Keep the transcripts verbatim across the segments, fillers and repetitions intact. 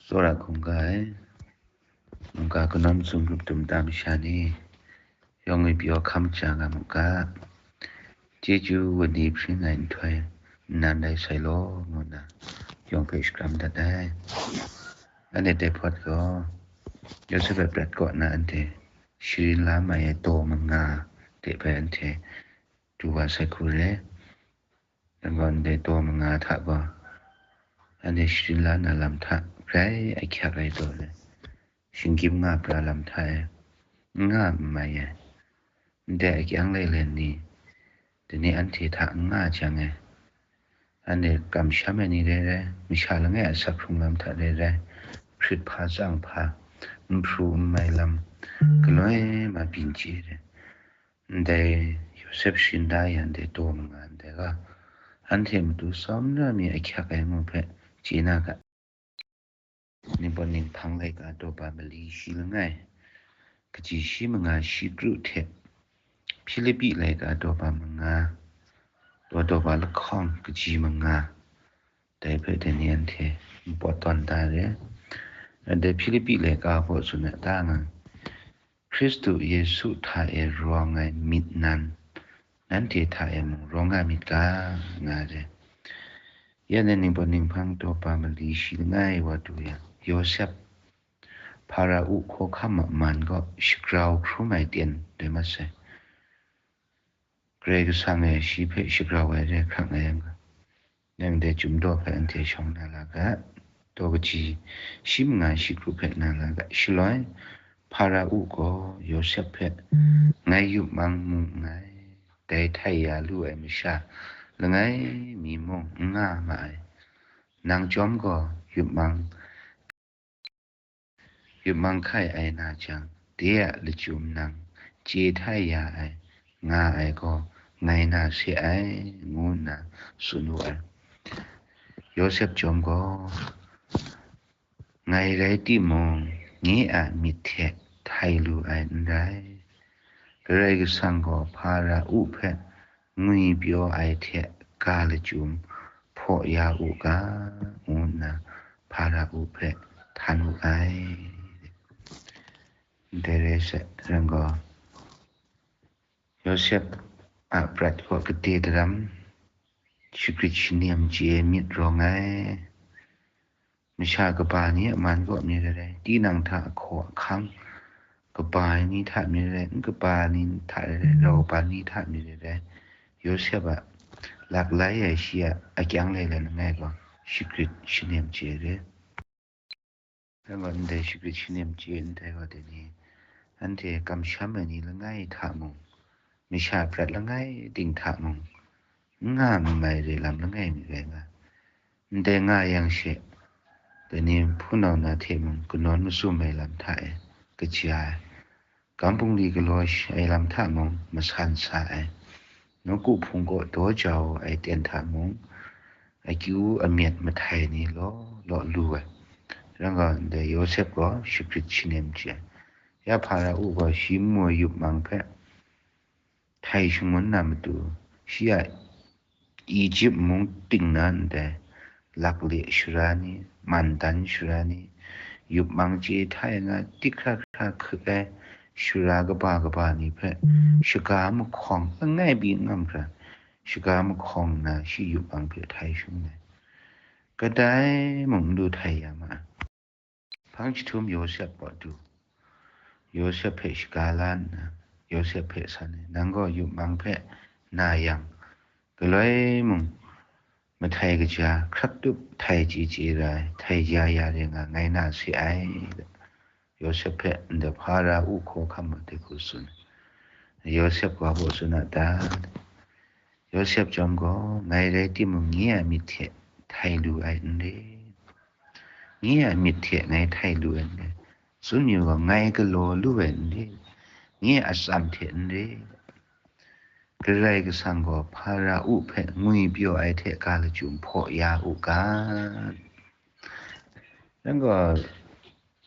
Tsawra hkungga ai, mungga kanawn mazum grup dum ta masha ni, yawng e pyaw hkam ja nga mu ga, chyeju wa ni hpring ai nhtoi nnan rai sai law, ngu nna yawng hpe shakram dat ai. Anhte dai hpawt gaw, Yawsep a prat kaw na anhte sharin la mai ai daw manga de bai anhte du wa sai hku re. Dai gaw ndai daw manga hta gaw, anhte sharin la na lam hta grai ahkyak ai daw le, shinggyim nga pra lam hta e, n nga n mai ai. Ndai akyang lailen ni, dai ni anhte hta n nga jang e, anhte kamsham ai ni rai rai, masha langai a asak hkrung lam hta rai rai, hkrit hpa tsang hpa, n hpru n mai lam, galoi ma byin chye ai. Ndai Yawsep sharin da yang dai daw manga ndai ga, anhte matu tsawmra mi ahkyak ai ngu hpe chye na ga. Ningpawt Ninghpang laika daw pa mali shi langai, kaji shi manga shi kru hte, Hpilipi laika daw pa manga, daw daw pa lahkawng kaji manga, dai hpe dai ni anhte npawt tawn da re. Dai Hpilipi laika hpaw tsun a ta nga, Hkristu Yesu hta e rawng ai myit nan, nanhte hta e mung rawng nga myit ga, nga re. Ya ni Ningpawt Ninghpang daw pa mali shi langai wa du yang, Yawsep, Hpara-u hkawhkam a man gaw shagrau hkrum ai ten rai mat sai. Karai Kasang e shi hpe shagrau ai re hkrak nga yang ga, nang dai chyum daw hpe anhte shawng na la ga, daw kaji shi manga shi kru hpe na la ga. Shaloi, Hpara-u gaw Yawsep hpe, ngai yup mang mu nngai, dai htai ya lu ai masha langai mi mung n nga ma ai. Nang chyawm gaw yup mang yup mang hkai ai na jang, de a lachyum nang chye htai ya ai, nga ai gaw ngai na se ai, ngu nna tsun wu ai. Yawsep chyawm gaw, ngai rai timung, nye a myit hte htai lu ai n rai. Karai Kasang gaw Hpara-u hpe ngwi pyaw ai hte ga lachyum hpaw ya u ga, ngu nna Hpara-u hpe htan wu ai. Dai rai sai, rai gaw, Yawsep a prat gaw gade daram, shagrit shanem chye myit rawng ai. Masha kaba ni a man kaw mi rai rai, tinang hta ahkaw ahkang kaba ai ni hta mi rai rai, n kaba ni hta rai rai, rau ba ni hta mi rai rai, Yawsep a lak lai ai shi a akyang lailen langai gaw shagrit shanem chye re. Dai gaw ndai shagrit shanem chye ndai gaw dai ni, anhte kamsham ai ni langai hta mung, masha prat langai ting hta mung, n nga n mai re lam langai mi rai nga. Ndai nga yang she, dai ni hpunau na hte mung kanawn mazum ai lam hta e kaja ai, gam bungli galaw ai lam hta mung masan sa ai, nawku hpung kaw daw jau ai ten hta mung, akyu amyat mahtai ni law law lu ai. Rai nga, ndai Yawsep gaw shagrit shanem chye ai. Ya Hpara-u gaw shi nmu ai yup mang hpe htai shangun na matu, shi a Egypt mung ting na ndai, lakle shara ni, mandan shara ni, yup mang chye htai nga, tik hkra hkra hkut ai shara kaba kaba ni hpe shaga mahkawng langai pyi n ngam hkra, shaga mahkawng nna shi yup mang hpe htai shangun ai. Kadai mung n lu htai ya ma ai. Hpang jahtum Yawsep kaw du, Yawsep hpe shaga la nna, Yawsep hpe san ai, nang gaw yup mang hpe na yang, galoi mung mahtai kaja hkrak tup htai chye chye ra ai, htai ya ya re nga ngai na se ai. Yawsep hpe ndai Hpara-u hkaw hkam a dai hku tsun ai. Yawsep gaw hpaw tsun a ta? Yawsep chyawm gaw, ngai rai timung, nye a myit hte htai lu ai n re. Nye a myit hte ngai htai lu ai n re. Tsun yu gaw, ngai galaw lu ai n re. Nye a atsam hte n re. Karai Kasang gaw Hpara-u hpe ngwi pyaw ai hte ga lachyum hpaw ya u ga. Nang gaw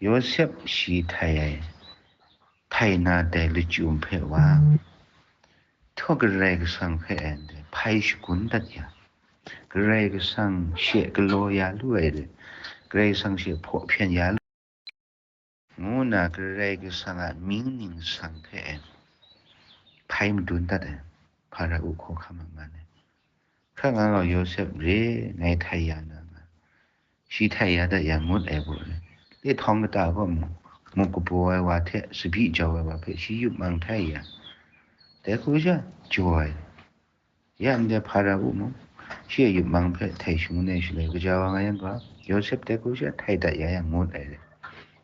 Yawsep shi htai ai, htai na dai lachyum hpe wa, htaw Karai Kasang hpe ai ndai hpai shagun dat ya, Karai Kasang she galaw ya lu ai re, Karai Kasang she hpaw hpyen ya lu, ngu nna Karai Kasang a mying ningsang hpe hpai madun dat ai, Hparau hkawhkam a man ai. Hkra nga gaw Yawsep re ngai htai ya na nga, shi htai ya dat yang ngut ai gaw, le htawng kata gaw mu, muk kabaw ai wa hte tsabyi jau ai wa hpe shi yup mang htai ya, dai hku sha jaw ai. Ya ndai Hparau mung, shi a yup mang hpe htai shangun ai shaloi, kaja wa nga yang gaw, Yawsep dai hku sha htai dat ya yang ngut ai rai.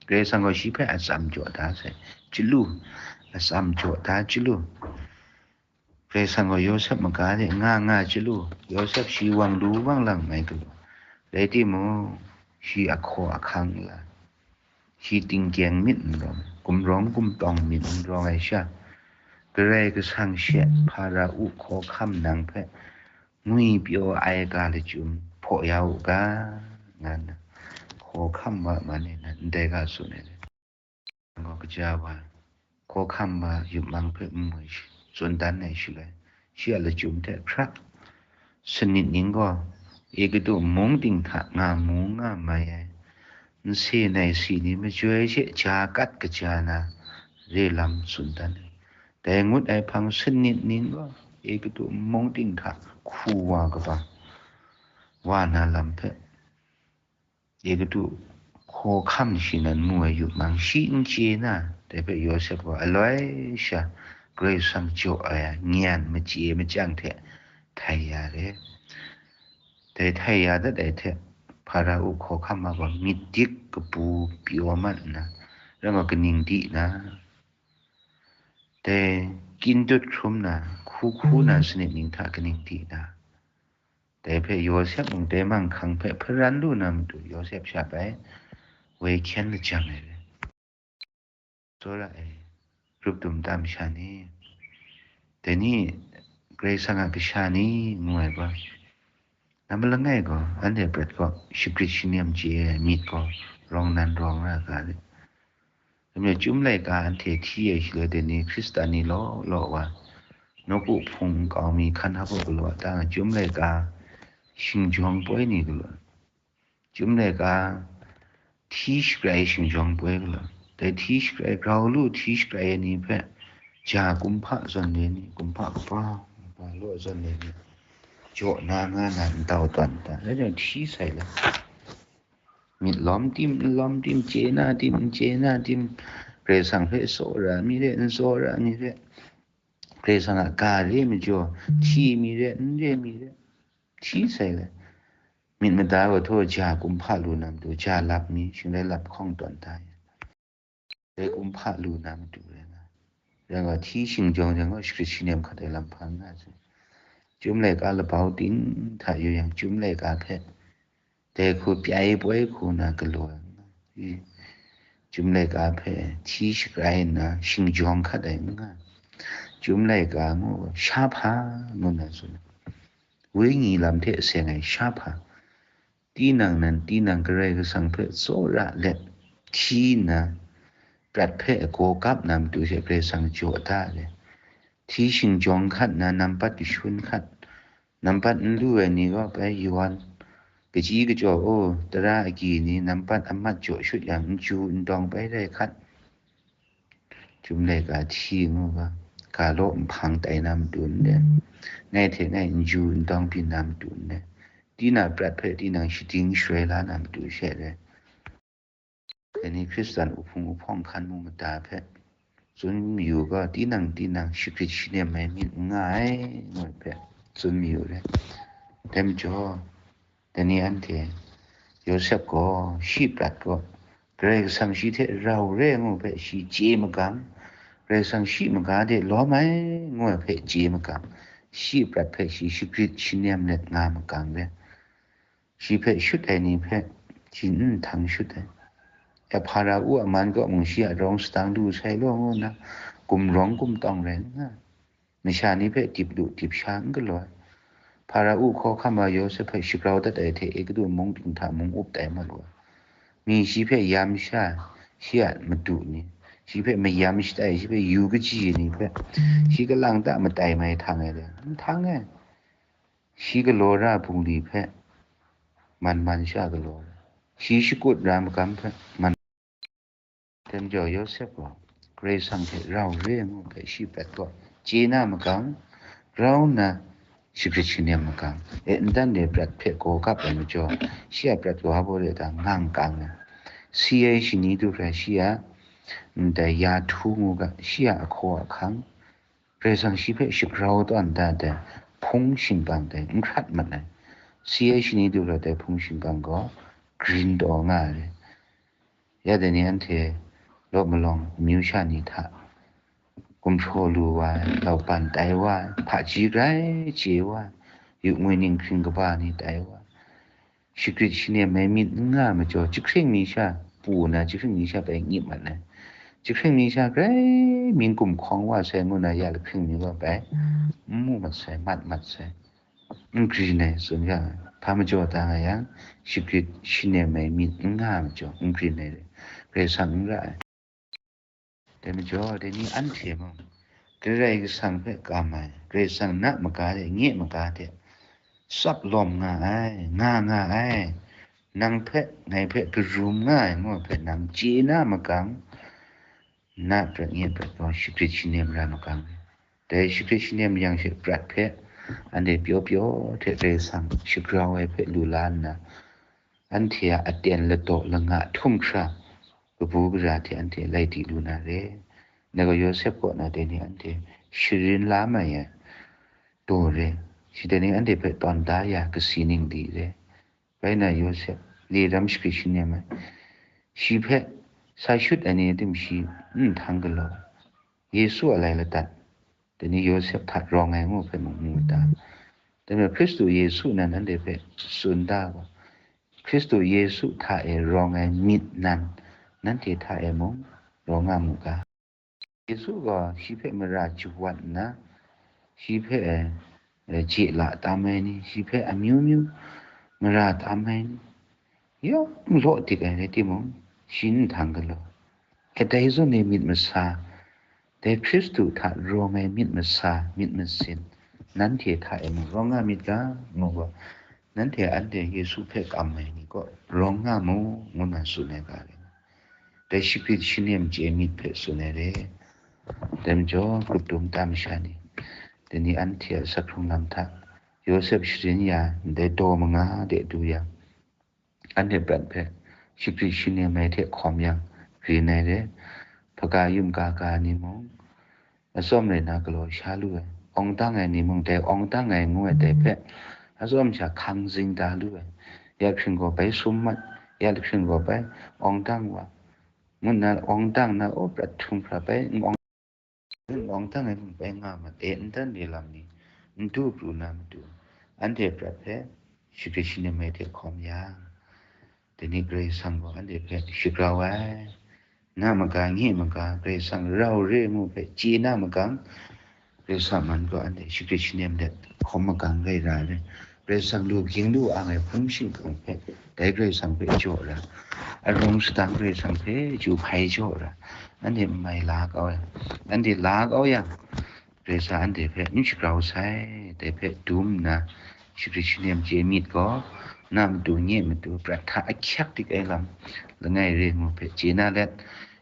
Karai Kasang gaw shi hpe atsam jaw da sai, chyalu, atsam jaw da chyalu. Karai Kasang gaw Yawsep maga de nga nga chyalu, Yawsep shi wang lu wang lang mai galu. Rai timung, shi ahkaw ahkang la, shi tingkyeng myit n rawng, gumrawng gumtawng myit n rawng ai sha, Karai Kasang she Hparau hkawhkam nang hpe ngwi pyaw ai ga lachyum hpaw ya u ga, nga nna hkawhkam wa man e na ndai ga tsun ai. Gaw kaja wa, hkawhkam wa yup mang hpe nmoi shi-, tsun dan ai shaloi, shi a lachyum hte hkra, sanit ning gaw Egutu mung ting hta nga mu nga mai ai, nse nai si ni majoi she ja kat kaja na, re lam tsun dan ai. Dai ngut ai hpang sanit ning gaw Egutu mung ting hta hku wa kaba, wa na lam hpe, Egutu hkawhkam shi nan mu ai yup mang shi n chye na, dai hpe Yawsep gaw aloi sha Karai Kasang jaw ai a nyan machye machyang hte htai ya re. Dai htai ya dat ai hte, Hparau hkawhkam a gaw myit dik kabu pyaw mat nna, rai gaw kaning di na, dai kyin dut hkrum na, hku hku na sanit ning hta kaning di na, dai hpe Yawsep mung dai manghkang hpe hparan lu na matu, Yawsep sha bai woi hkyen lajang ai rai. Tsawra ai, grup dum tam sha ni, dai ni Karai Kasang a kasha ni ngu ai gaw, na malangai gaw, anhte prat gaw shagrit shanem chye ai myit gaw rawng nan rawng ra ga rit. Amu chyum laika anhte hti ai shaloi, dai ni Hkristan ni law law wa, nawku hpung nkau mi hkan hap u galaw, tang chyum laika shingjawng poi ni galaw, chyum laika hti shagrai shingjawng poi galaw, dai hti shagrai, grau lu hti shagrai ai ni hpe ja kumhpa zawn le ni, kumhpa kaba kaba law zawn le ni, jaw na nga na ntau tawn ta, dai jang hti sai la. Myit lawm tim, n lawm tim, chye na tim, n chye na tim, Karai Kasang hpe tsawra mi re, n tsawra mi re, Karai Kasang a ga re majaw, hti mi re, n re mi re, hti sai le. Myit mada gaw htaw ja kumhpa lu na matu, ja lap mi, shingrai lap hkawng tawn ta ya. Dai kumhpa lu na matu rai nga. Rai nga, hti shingjawng jang gaw shagrit shanem hkat ai lam hpa n nga sai. Chyum laika labau ting hta yu yang, chyum laika hpe dai hku pyai poi hku na galaw ai n nga. I, chyum laika hpe hti shagrai nna shingjawng hkat ai n nga. Chyum laika ngu, shahpa ngu na tsun ai. Wenyi lam hte seng ai shahpa. Tinang nan tinang Karai Kasang hpe tsawra let hti nna, prat hpe gaw kap na matu she Karai Kasang jaw da ai. Hti shingjawng hkat nna, nampat kashun hkat, nampat n lu ai ni gaw bai yawn, kachyi kachyaw, o, tara agyi ni nampat amat jaw shut yang, n ju n dawng bai rai hkat. Chyum laika hti ngu ga, ga law nhpang tai na matu n re, ngai hte ngai n ju n dawng byin na matu n re, tinang prat hpe tinang shading shaloi la na matu she re. Dai ni Hkristan uhpung uhpawng hkan mu mada hpe tsun mayu ga, tinang tinang shagrit shanem ai myit n nga ai, ngu ai hpe tsun mayu re. Dai majaw, dai ni anhte, Yawsep gaw, shi prat gaw, Karai Kasang shi hte rau re ngu hpe shi chye magang, Karai Kasang shi maga de lawm ai ngu ai hpe chye magang, shi prat hpe shi shagrit shanem let nga magang re. Shi hpe shut ai ni hpe shi n htang shut ai. Ya Hparau a man kaw mung shi a rawng sadang lu sai law ngu nna, gumrawng gumtawng rai nna, masha ni hpe dip lu dip sha n galaw ai. Hparau hkawhkam wa Yawsep hpe shagrau dat ai hte Egutu mung ting hta mung up tai mat wa. Mi shi hpe yam sha, shi a madu ni, shi hpe mayam shatai, shi hpe yu kaji ni hpe, shi kalang ta matai mai htang ai le, n htang ai. Shi galaw ra bungli hpe man man sha galaw ra. shi shakut ra magam hpe man. Dai majaw Yawsep gaw Karai Kasang hte rau re ngu hpe shi prat gaw chye na magang, grau nna shagrit shanem magang, e, ntan de prat hpe gaw gap ai majaw, shi a prat wa baw de ta ngang kang ai. Si ai shani du hkra shi a ndai ya htu ngu ga, shi a ahkaw ahkang, Karai Kasang shi hpe shagrau tawn da ai hpung shingkang dai n hkrat mat ai. Si ai shani du hkra dai hpung shingkang gaw grin taw nga ai. Ya dai ni anhte law malawng amyu sha ni hta gumhpraw lu wa ai, lauban tai wa ai, hpaji grai chye wa ai, yu ngwi ninghkring kaba ni tai wa ai, shagrit shanem ai myit n nga ai majaw, jahkring mi sha pru nna, jahkring mi sha bai nyip mat ai. Jahkring mi sha grai mying gumhkawng wa sai ngu na, ya lahkring mi gaw bai n mu mat sai, mat mat sai, n grin ai, tsun ga ai. Hpa majaw ta nga yang, shagrit shanem ai myit n nga ai majaw, n grin ai, Karai Kasang n ra ai. Dai majaw, dai ni anhte mung, Karai Kasang hpe kam ai, Karai Kasang na maga hte, nye maga hte, tsap lawm nga ai, nga nga ai, nang hpe, ngai hpe karum nga ai ngu hpe nang chye na magang, na prat nye prat gaw shagrit shanem ra magang. Dai shagrit shanem yang she prat hpe, anhte pyaw pyaw hte Karai Kasang shagrau ai hpe lu la nna, anhte a aten ladaw langa htum hkra, kabu gara hte anhte lai di lu na re. Dai gaw Yawsep kaw na dai ni anhte sharin la mai ai daw re. Shi dai ni anhte hpe tawn da ya kasi ning di re. Rai nna Yawsep, le ram shagrit shanem ai, shi hpe sa shut ai ni tim shi n htang galaw, Yesu a lai ladat, dai ni Yawsep hta rawng ai ngu hpe mung mu ta. Dai majaw Hkristu Yesu nan anhte hpe tsun da gaw, Hkristu Yesu hta e rawng ai myit nan, nanhte hta e mung rawng nga mu ga. Yesu gaw shi hpe mara jawat nna, shi hpe, eh, je la tam ai ni, shi hpe amyu myu mara tam ai ni, yawng law dik ai rai timung, shi n htang galaw. E dai zawn e myit masa, dai Hkristu hta rawng ai myit masa, myit masin, nanhte hta e mung rawng nga myit ga, ngu gaw, nanhte anhte Yesu hpe kam ai ni kaw rawng nga mu, ngu na tsun ai ga rai. Dai shagrit shanem chye myit hpe tsun ai re. Dai majaw, grup dum ta masha ni, dai ni anhte a asak hkrung lam hta Yawsep sharin ya ndai daw manga de du yang, anhte prat hpe shagrit shanem ai hte hkawm yang, rin ai re. Hpaga yum ga ga ni mung, atsawm rai na galaw sha lu ai, awng dang ai ni mung dai awng dang ai ngu ai dai hpe, atsawm sha hkang zing da lu ai, ya hkring gaw bai sum mat, ya hkring gaw bai awng dang wa, ngu nna awng dang na, o, prat htum hkra bai n awng, n awng dang ai mung bai nga mat e, ntan re lam ni n du pru na matu, anhte prat hpe shagrit shanem ai hte hkawm yang, dai ni Karai Kasang gaw anhte hpe shagrau ai. Na maga, nye maga, Karai Kasang rau re ngu hpe chye na magang, Karai Kasang man gaw anhte shagrit shanem let hkawm magang rai ra ai. Karai Kasang lu ging lu ang ai hpung shingkang hpe, dai Karai Kasang hpe jaw ra, arung sadang Karai Kasang hpe chyu hpai jaw ra, anhte n mai la kau ai, anhte la kau yang, Karai Kasang anhte hpe n shagrau sai, dai hpe dum nna, shagrit shanem chye myit gaw, na matu nye matu prat hta ahkyak dik ai lam langai re ngu hpe chye na let,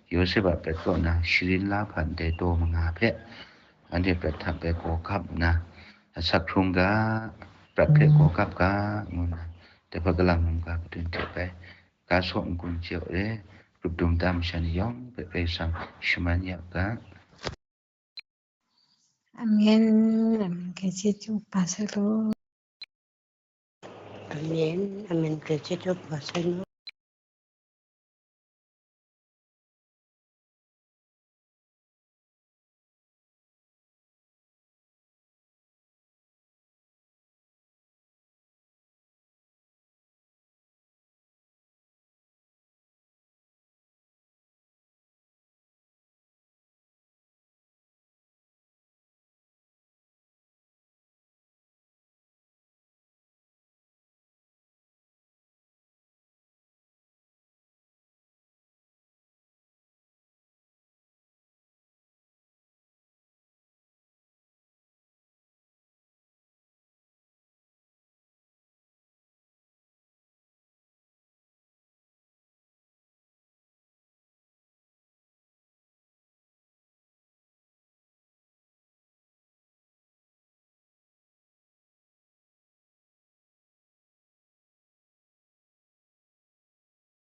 Yawsep a prat kaw na sharin la hpan dai daw manga hpe, anhte prat hta bai gaw gap nna, asak hkrung ga, prat hpe gaw gap ga, ngu nna, dai hpa kalang mungga kadun hte bai ga saw n-gun chye u re, grup dum ta masha ni yawng hpe Karai Kasang shaman ya u ga. Amen. Amen. Kaji tu pastor lo. Amen. Amen. Kaji tu pastor lo.